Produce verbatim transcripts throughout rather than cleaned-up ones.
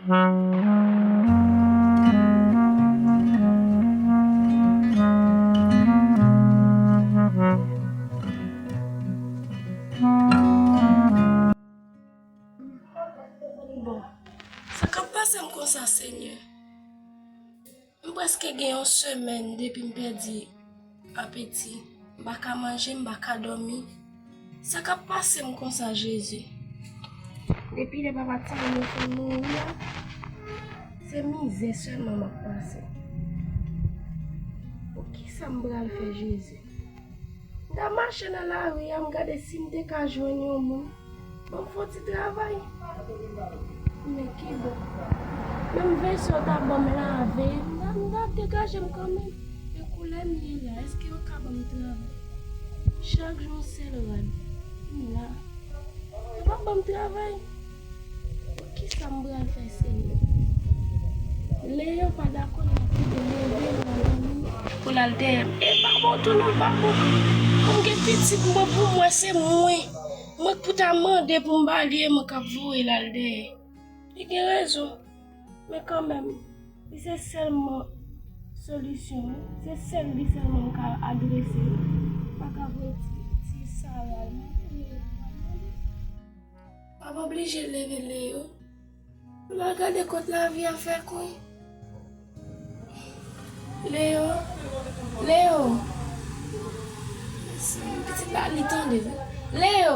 Bon, sa k ap pase m konsa, Senyè? M prèske gen yon semèn depi m pèdi apeti. M pa ka manje, m pa ka dòmi. Sa k ap pase m konsa, Jezi? Depi lè papa Tiny fè mouri a, se mizè sèlman m ap pase. Poukisa m pral fè, Jezi? M t ap mache nan lari a, m gade si m te ka jwenn yon moun ban m fè yon ti travay. Men ki bon. Menm vese yo t ap ban m lave, m t ap, m t ap degaje m kanmenm. Men koulè m ye la, èske yo ka ban m travay? Chak jou yon sèl rad. M la. Yo p ap ban m travay. Kisa m pral fè, Senyè? Leo pa dakò, l ap kite leve, l al dòmi pou l al dèyè m. E pa bon tou non, pa bon. Pou m gen pitit mwen pou mwen, se mwen. Mwen k pou ta mande pou m ba li, e mwen k ap voye l al dèyè. Li gen rezon. Men kanmenm, li se sèlman solisyon an. Se sèl li sèlman m ka adrese. M pa ka voye ti, ti Sara, non. M ap oblije leve Leo. Pou l al gade kot lavi a fè kwen. Leo. Leo. Pitit la, li tande, wi. Leo.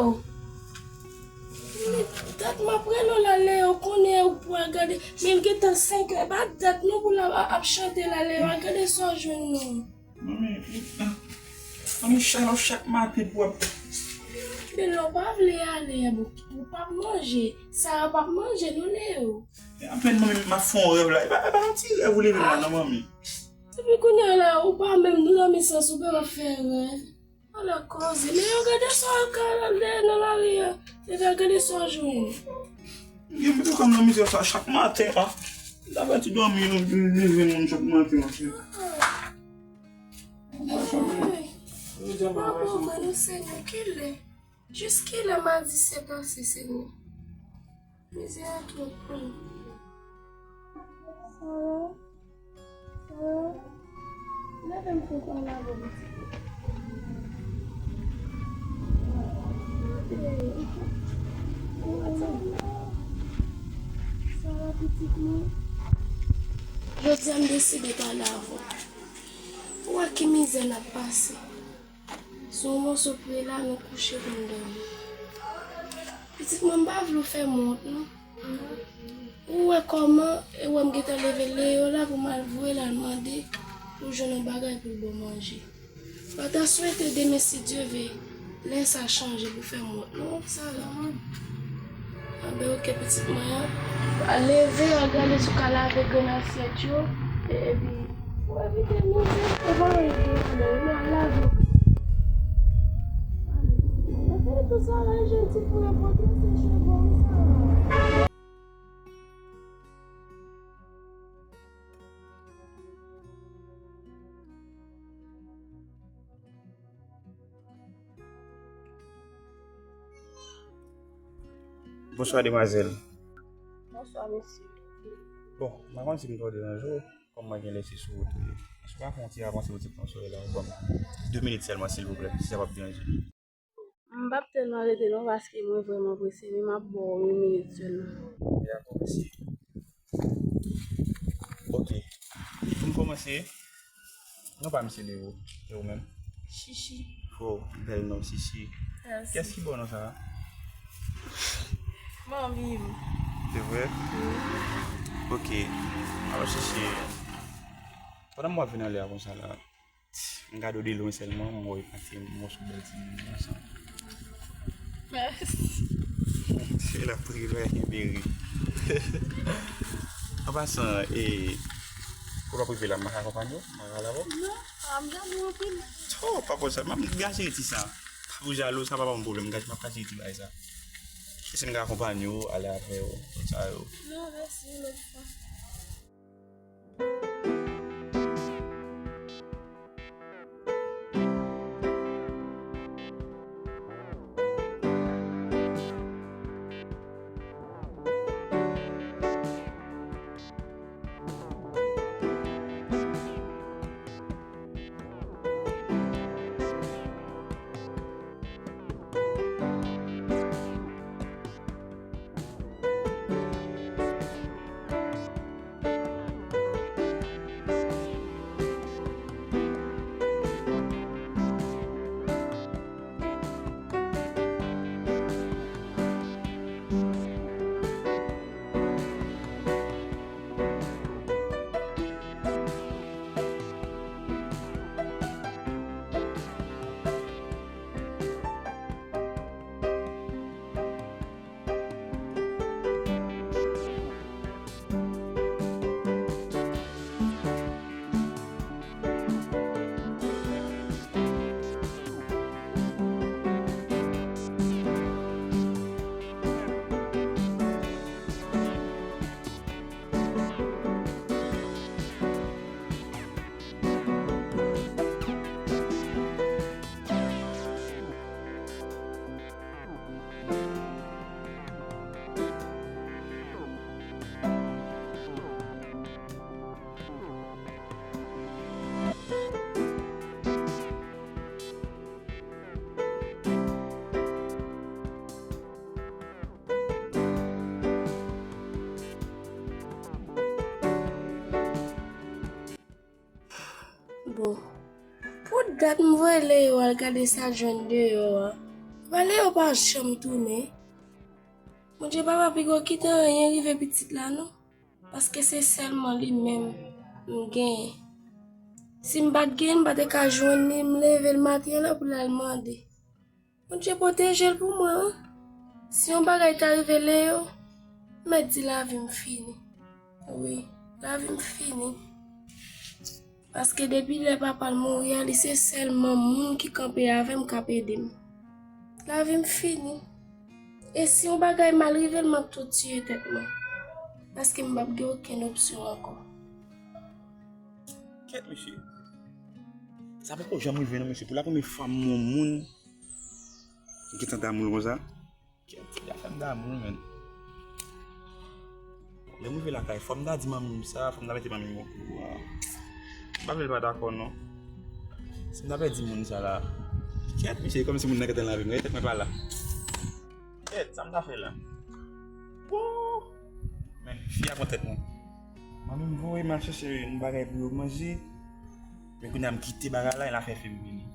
Dat m ap rele w la, Leo, konnen ou pou al gade. Men l gentan senk è, e pa dat non pou l ap, ap chante la, Leo. Al gade sa w jwenn non. Manmi, manmi, chalè w chak maten pou ap. Men lè w pa vle ale, bon, ou p ap manje. Sara p ap manje non, Leo. Apèn manmi, m ap fè yon rèv la. E pa, e pa yon ti rèv ou leve m la non, manmi. Depi kounye a la, ou pa menm nan mezon, ou pa fè rèv. Ala koze, Leo, gade sa w ap gade nan lari a. Epi gade sa w jwenn. Gen moun ki konn nan mizè sa chak maten, a. Dapre ti dòmi nou, nou, nou jwenn moun chak maten, a. Ay. Papa, mwen, nou, Senyè, kilè? Jis kilè madi se pase, Senyè? Mizè a twòp pou nou. Sara, Sara, leve m fè pale avè w, pitit mwen. Sara, pitit mwen. Jodi a, m deside pale avè w. Ou wè ki mizè n ap pase. Sou yon moso pye la, nou kouche pou n dòmi. Pitit mwen, m pa vle w fè m wont, non. Ou wè kòman, e wè m gentan leve Leo la pou m al voye l al mande pou l jwenn yon bagay pou l ba w manje. Mwen ta swete demen, si Dye ve, lè sa chanje pou fè m wont. Non, Sara. Anben, oke, pitit mwen an. Al leve, al gade si w ka lave grenn asyèt yo. E, epi, ou evite mizè. E pa anyen ki ale, ou al lave. Ale. Epi tou, Sara, e jèn ti pou yo pote, se cheve w, Sara. Bonswa, demwazèl. Bonswa, mesye. Bon, m pa konn si m twò deranje w, kòm mwen gen lè se sou wout ou ye. Èske w ka fè yon ti avanse, yon ti pran solèy la, ou ban m de minit sèlman, silvouplè, si sa p ap deranje. M p ap tèlman rete non, paske mwen vrèman prese, men m ap ba w yon minit sèlman. Dakò, mèsi. Oke. Pou m kòmanse, non pa m se Leo. E ou menm? Chichi. Oh, bèl non, Chichi. Mèsi. Kiyès ki ba w non sa a? Manmi m. Se vre? Wi. Oke. Alò, Chichi, pandan m wè w ap vin anlè a konsa la, m gade w de lwen sèlman, m wè w pati yon sou bèl ti moun konsa. Mèsi. Se la prive kenbe ri. An pasan, e, kote w ap rive la, m ka akonpanye w? M ka al avè w? Non, a, m jalou anpil. Oh, pa pou sa, m ap gaje ti sa. Pa pou jalou, sa pa ban m pwoblèm, m gaje, m ap gaje ti bagay sa. E si m ka akonpanye w, ale avè w, tout sa yo. Non, mèsi, lòt fwa. Pou dat m voye Leo al gade sa l jwenn deyò a. Epa Leo pa janm tounen. Bondye papa pi gwo kite anyen rive pitit la non. Paske se sèlman li menm m genyen. Si m pa t genyen, m pa te ka jwenn li, m leve l maten an la pou l al mande. Bondye pwoteje l pou mwen wi. Si yon bagay ta rive Leo, m mèt di lavi m fini. Wi, lavi m fini. Paske depi lè papa l mouri a, li se sèlman moun ki kanpe avè m k ap ede m. Lavi m fini. E si yon bagay mal rive l, m ap tou tiye tèt mwen. Paske m p ap gen okenn opsyon ankò. Kèt mesye. Sa poko janm rive non mesye. Pou la premye fwa m wè yon moun ki gentan damou l konsa. Kèt, ti a fè m damou menn. Lè m rive lakay, fò m ta di manmi m sa, fò m ta mete manmi m okouran. M pa vle l pa dakò non. Si m ta pèdi moun sa la. Kèt, mesye, kòmsi moun nan gentan nan vi m, tèt mwen pa la. Kèt, sa m ta fè la. Woo! Men, fi a pran tèt mwen. Manmi m voye m al chèche yon bagay pou yo manje. Men kounye a m kite bagay la, e l a fè fi m vini.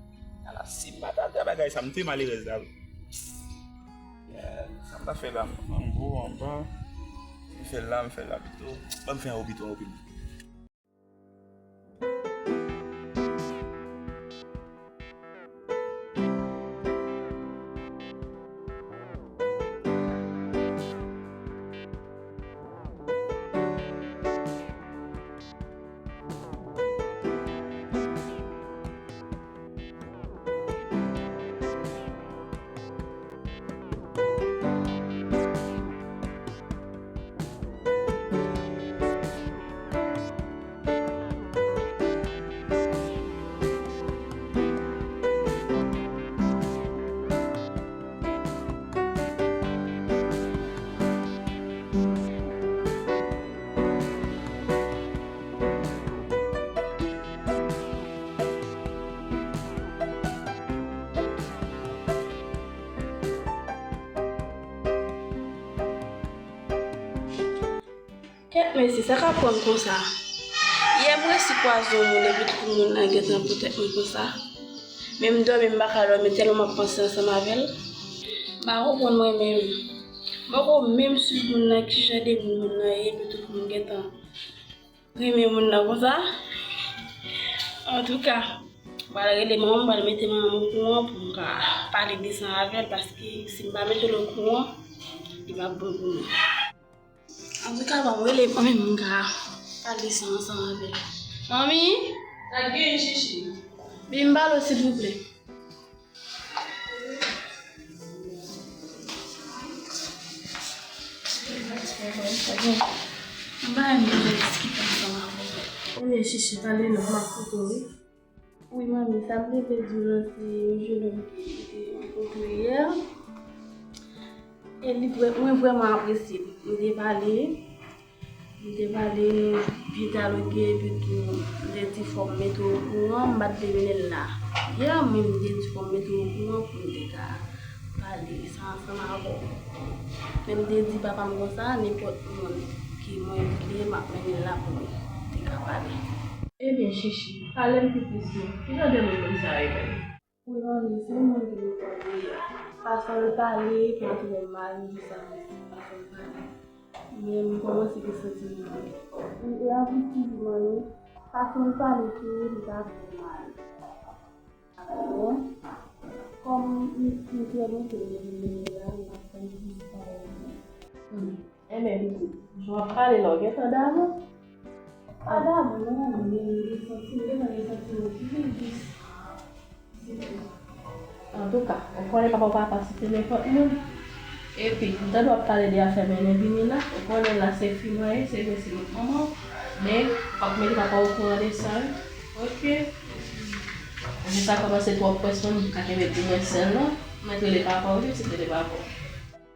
Ala si m pa ta fè bagay sa, m te malerèz la wi. Sa m ta fè la, m anwo anba. M fè l la, m fè l la pito. Ban m fè anwo pito, anwo pito. Kèt mesye, sa k ap pran m konsa? Yè m resi kwaze yon moun epi tout moun nan gentan pran tèt mwen konsa. Menm dòmi m pa ka dòmi tèlman m ap panse ansanm avè l. M pa konprann mwen menm. M poko menm swiv moun nan, kijan de moun moun nan ye epi tout moun gentan renmen moun nan konsa. Antouka, m pral rele manman m, m pral mete manman m okouran pou m ka pale de sa avè l, paske si m pa mete l okouran, li p ap bon pou nou. Antouka, ban m rele manmi m, m ka pale sa ansanm avè l. Manmi? Sa k gen, Chichi? Vin m pale w, silvouplè. M pa renmen lè w diskite ansanm avè m. Ebyen, Chichi, pale non, m ap koute w, wi. Wi, manmi, sa m te vle di w lan, se yon jennonm ki m te rankontre yè. E li vrè-, mwen vrèman apresye l. M te pale, m te pale, nou byen dyaloge, epi tou, m te di fò m mete w okouran, m pa t vle mennen l la. Yè, men m te di fò m mete w okouran pou m te ka pale sa ansanm avè w. Men m te di papa m konsa, nenpòt moun ki mwen vle, m ap mennen l la pou nou te ka pale. Ebyen, Chichi, pale m pi plis non. Ki jan de moun moun sa yo menm? Wi, manmi, se yon moun ki mwen konnen. Fason l pale, pa twò mal, m di sa, fason l pale. Men m kòmanse gen santiman pou li. Wi, e anplis toujou, manmi, fason l pale tou, li pa twò mal. Bon, kòm m, m trè byen ke m vin la, m ap tann pou m pale. Enben, pitit, jan w ap pale la, w gentan damou? Pa damou, non, men m gen santiman, m gen santiman ki vin jis. Antouka, ou konnen papa w pa ka site nenpòt moun. Epi, m tande w ap pale de afè mennen vini la, ou konnen la se fi mwen ye, se vre se manman w, men w ap mete papa w okouran de sa, wi. Oke? Paske sa kòmanse twò pwès, mwen m ka kenbe pou mwen sèl, non. Mwen t rele papa w, wi, pitit, rele papa w.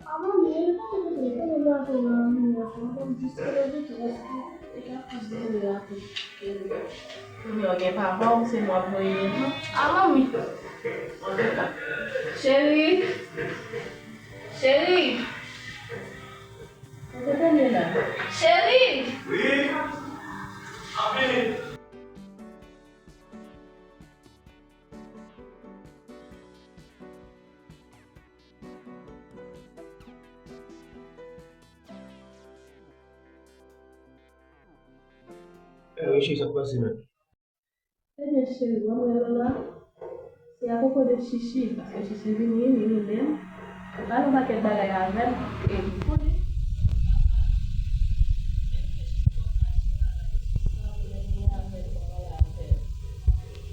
A manmi, e pa rete telefòn nan bra pou manmi nan fè, m konn jis rele tou paske e ka plis vini la tou. Kounye a w gen papa w, se mwen ap voye li non. A manmi. Antouka. Cheri. Cheri. Ou te tande la? Cheri. Wi. Anpil. Wi, cheri, sa k pase menm? Ebyen, cheri, w ap wè Lola, se apwopo de Chichi, paske Chichi vini, li renmen m. Li pale yon pakèt bagay avè m, e li konnen. Menm ke Chichi ap fache, pale avè m, pale avè m, pale avè m.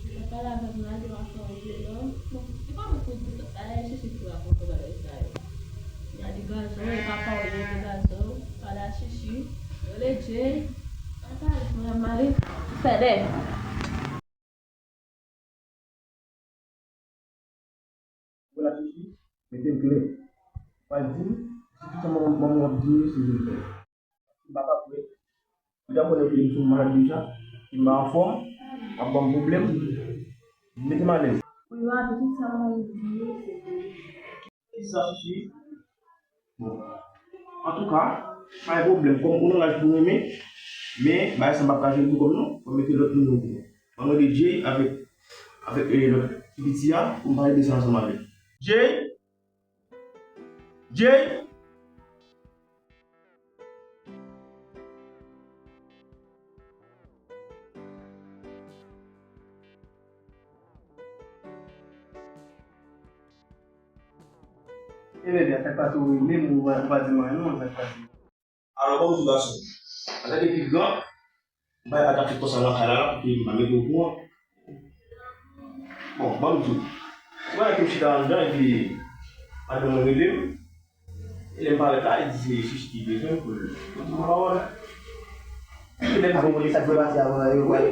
Li pa pale avè m la, li pa fè yon vye nonm. Bon, li pa mwen pou di tout bagay, Chichi pou rakonte bagay sa yo. Gade gazon, e papa w ye de gazon, pale a Chichi, rele Jay, al pale pou Madan Mari, fè dè. Vwala Chichi, mete l klè. Pa di m, si tout sa manman w ap di m yo, se vin fè. M pa ka kwè. Ou ta konnen ke m sou malad deja, ke m pa anfòm, ap ban m pwoblèm, mete m alèz. Wi, maten, tout sa manman m di yo, se vre. Kisa, Chichi? Bon. Antouka, pa gen pwoblèm. Kòm ou nan laj pou renmen, men bagay sa m p ap ka jere pou kò m non. Fò m mete lòt moun yo pou mwen. Mwen rele Jay avèk, avèk, eh, lòt ti piti a pou m pale de sa ansanm avè l. Jay! Jay! E bebe, sa k pase ou menm ou pa, ou pa di mwen non, sa k pase? Alò, ban m di w gason, an tan ke pi gran, m pa ka fè konsa nan kay la, pou ke m pa mete w okouran. Bon, ban m di w. Se pa ke m chita anndan, epi madanm mwen rele m. E lè m parèt la, li di se Chichi ki bezwen m pou l, pou l di m yon pawòl. Epi lè m vini, sa k te pase avan yo, wi.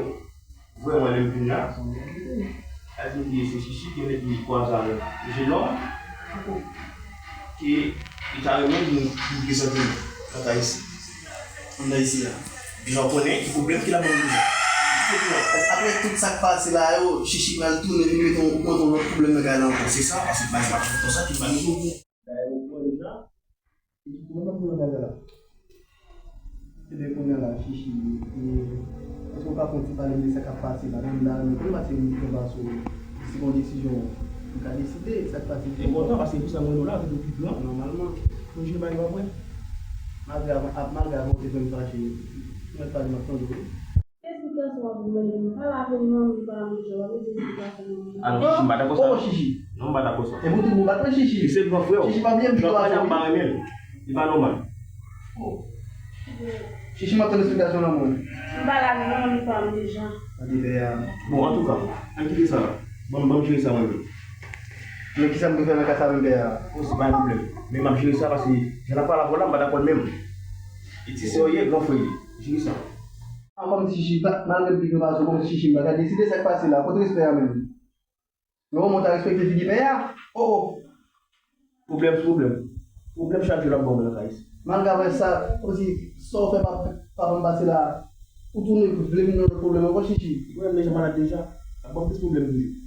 Vrèman, lè m vin la, sa di m di se Chichi ki mèt li kwaze avèk jenòm ke li ta renmen pou, pou prezante nan kay isi. Anndan isi a. Jan w konnen, ki pwoblèm ki la ban m deja. Apre tout sa k pase la yo, Chichi pral tounen vin mete yon, mete yon lòt pwoblèm nan kay la ankò. Se sa, paske bagay pa fèt konsa, tout bagay nou konprann. Dayè, ou pran deja, epi kouman n ap pran bagay la? Ebyen, kounye a la, Chichi, e, èske w ka fè yon ti pale m de sa k ap pase la? Menm la, nou konn pase yon ti konba sou, si gon desizyon, nou ka deside, sa k pase. Se enpòtan, paske pou sa mwen la, se pou pi gran. Nòmalman. Pou jwe bagay pa vre. Malgre, malgre avan w te fè m fache, ou mèt pale, m ap tande w, wi. Esplikasyon w ap vin mennen m. Pa la pou non, li pa nan jan, w ap mete esplikasyon nan men. Ah non, Chichi, m pa dakò sa. Oh, Chichi. Non, m pa dakò sa. E pou tout moun pa kwè Chichi. Li se gran frè w. Chichi pa byen, Chichi pa renmen l. Li pa nòmal. Oh. Chichi, m ap tann esplikasyon nan men w. M pa la non, li pa nan jan. Gade pè a. Bon, antouka, ann kite sa la. Ban m, ban m jere sa mwen menm. Men kisa m dwe fè nan ka sa menm pè a? Oh, se pa yon pwoblèm. Men m ap jere sa paske jan l ap pale avè w la, m pa dakò l menm. Li ti sè w ye, gran frè li. Jere sa. An kòm si Chichi, pa, malgre m pi gran pase w, kòm si Chichi, m pa ka deside sa k pase la, kot respè a menm? Men omwen w ta respekte figi pè a. Oh, oh. Pwoblèm sou pwoblèm. Pwoblèm chak jou l ap ba w nan kay isi. Malgre sa, osi, sa w fè pa, papa m pase la, ou tounen vle vin nan lòt pwoblèm ankò, Chichi. Pwoblèm deja malad deja. Ap ban m plis pwoblèm toujou.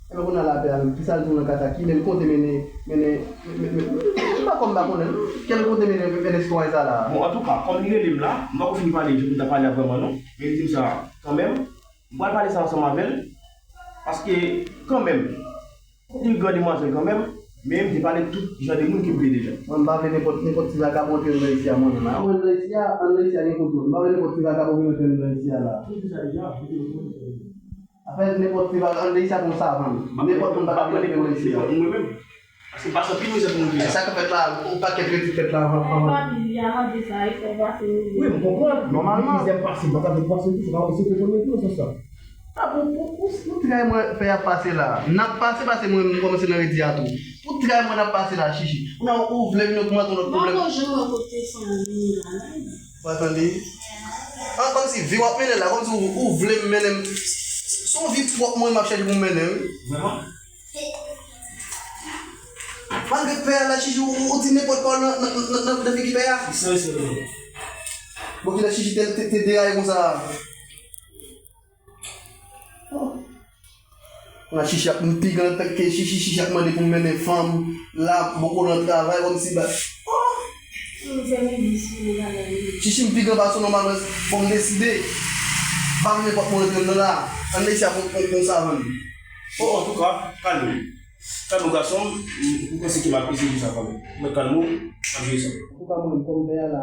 Ebyen, kounye a la, pè a menm, kisa l di w nan ka sa? Ki lè l konte mennen, mennen, mennen, mennen, m pa kòm m pa konnen, non. Kè l konte mennen, mennen sitwayen sa la? Bon, antouka, kòm li rele m la, m pako fini pale, jan m ta pale a vrèman, non. Men li di m sa, kanmenm, m pral pale sa ansanm avè l, paske, kanmenm, li gran demwazèl kanmenm, men m te pale tout jan de moun ke m vle deja. Mwen, m pa vle nenpòt, nenpòt ti vakabon antre nan isi a, mwen menm, a. Mwen, nan isi a, an nan isi a gen kontwòl. M pa vle nenpòt ti vakabon vin antre nan isi a la. Mwen di sa deja, mwen te Afè nenpòt ti bagay, an de sa pou savann. Nenpòt moun pa ka vin antre nan isi a. Mwen menm. Paske m pase anpil mizè pou mwen deja. Sa k fèt la, yon pakèt redi fèt la avan, avan. Wi, m konprann. Nòmalman. Mizè m pase, m pa ka vin pase tou, se pa, se te premye tou nan sans sa. A, pou, pou, pou, pou ti kay mwen fè ap pase la. N ap pase, pase mwen, m kòmanse nan redi a tou. Pou ti kay mwen n ap pase la, Chichi. Kounye a ou vle vin ogmante lòt pwoblèm. Mwen pa janm wè kote fanmi la menm. Ou pa tande? An, kòmsi vi w ap mennen la, kòmsi ou, ou vle m mennen m. Se yon vi pwòp mwen m ap chèche pou m mennen, wi. Vrèman? Malgre pè a la, Chichi, ou, ou di nenpòt pawòl nan, nan, nan, nan, nan figi pè a. Sa, sa, sa. Bon, kilè Chichi te, te, te deraye konsa? Oh. Kounye a Chichi ap, m pi gran ke Chichi, Chichi ap mande pou m mennen fanm la, bòkò nan travay, kòmsi ba. Oh! Chichi, m pi gran pase w nòmalman, fò m deside. M pa vle nenpòt moun antre anndan la. Anndan isi a pou, pou, pou savann. Oh, antouka, kalme w. Kalme w, gason m, m, m panse ke m ap eseye jere sa kanmenm. Mwen kalme w, m ap jere sa. Antouka, mwen, kòm pè a la,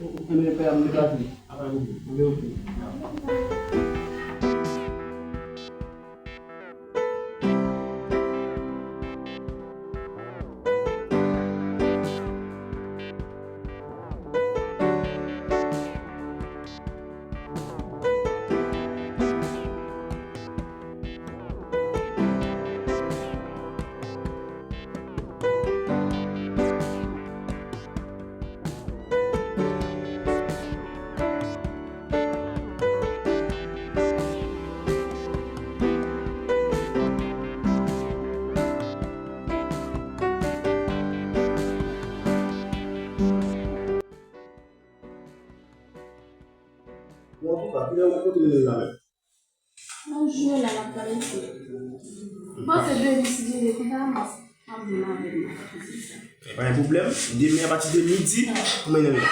Ou, ou, ou, pè a m deplase. Apa, ok. Ok, ok. Bon, antouka, kilè ou kote nou la menm? Nan jou la, l ap pale tou. Panse demen, si Dye vle, konsa, m ap vin avè l, m ap fè sa. Pa gen pwoblèm. Demen, apati de midi, pou mwen nan la.